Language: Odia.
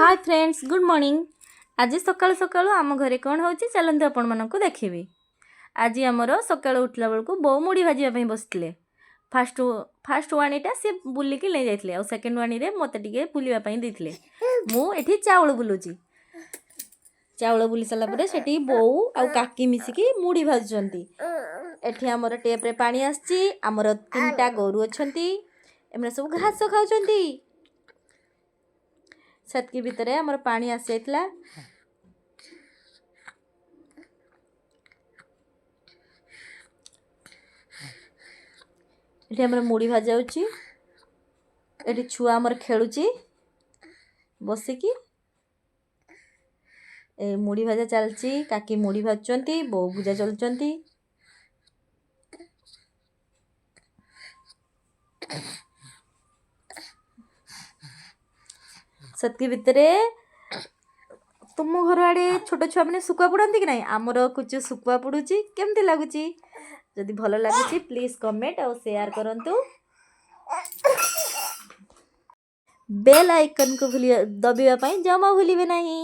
ହାଏ ଫ୍ରେଣ୍ଡସ୍, ଗୁଡ଼୍ ମର୍ଣ୍ଣିଂ। ଆଜି ସକାଳୁ ସକାଳୁ ଆମ ଘରେ କ'ଣ ହେଉଛି, ଚାଲନ୍ତୁ ଆପଣମାନଙ୍କୁ ଦେଖିବି। ଆଜି ଆମର ସକାଳୁ ଉଠିଲା ବେଳକୁ ବୋଉ ମୁଢ଼ି ଭାଜିବା ପାଇଁ ବସିଥିଲେ। ଫାଷ୍ଟ ଫାଷ୍ଟ ୱାଣିଟା ସେ ବୁଲିକି ନେଇଯାଇଥିଲେ, ଆଉ ସେକେଣ୍ଡ ୱାଣିରେ ମୋତେ ଟିକେ ବୁଲିବା ପାଇଁ ଦେଇଥିଲେ। ମୁଁ ଏଠି ଚାଉଳ ବୁଲୁଛି। ଚାଉଳ ବୁଲି ସାରିଲା ପରେ ସେଠି ବୋଉ ଆଉ କାକି ମିଶିକି ମୁଢ଼ି ଭାଜୁଛନ୍ତି। ଏଠି ଆମର ଟେପ୍ରେ ପାଣି ଆସିଛି। ଆମର ତିନିଟା ଗୋରୁ ଅଛନ୍ତି, ଏମାନେ ସବୁ ଘାସ ଖାଉଛନ୍ତି। ସେତିକି ଭିତରେ ଆମର ପାଣି ଆସିଯାଇଥିଲା। ଏଠି ଆମର ମୁଢ଼ି ଭଜା ହେଉଛି। ଏଠି ଛୁଆ ଆମର ଖେଳୁଛି ବସିକି। ଏ ମୁଢ଼ି ଭଜା ଚାଲିଛି, କାକି ମୁଢ଼ି ଭାଜୁଛନ୍ତି, ବୋଉ ଭୁଜା ଚଲୁଛନ୍ତି। ସେତିକି ଭିତରେ ତୁମ ଘର ଆଡ଼େ ଛୋଟ ଛୁଆମାନେ ଶୁଖୁଆ ପୋଡ଼ନ୍ତି କି ନାହିଁ? ଆମର କୁଚୁ ଶୁଖୁଆ ପୋଡ଼ୁଛି। କେମିତି ଲାଗୁଛି? ଯଦି ଭଲ ଲାଗୁଛି, ପ୍ଲିଜ୍ କମେଣ୍ଟ ଆଉ ସେୟାର କରନ୍ତୁ। ବେଲ୍ ଆଇକନ୍କୁ ଭୁଲି ଦବିବା ପାଇଁ ଜମା ଭୁଲିବେ ନାହିଁ।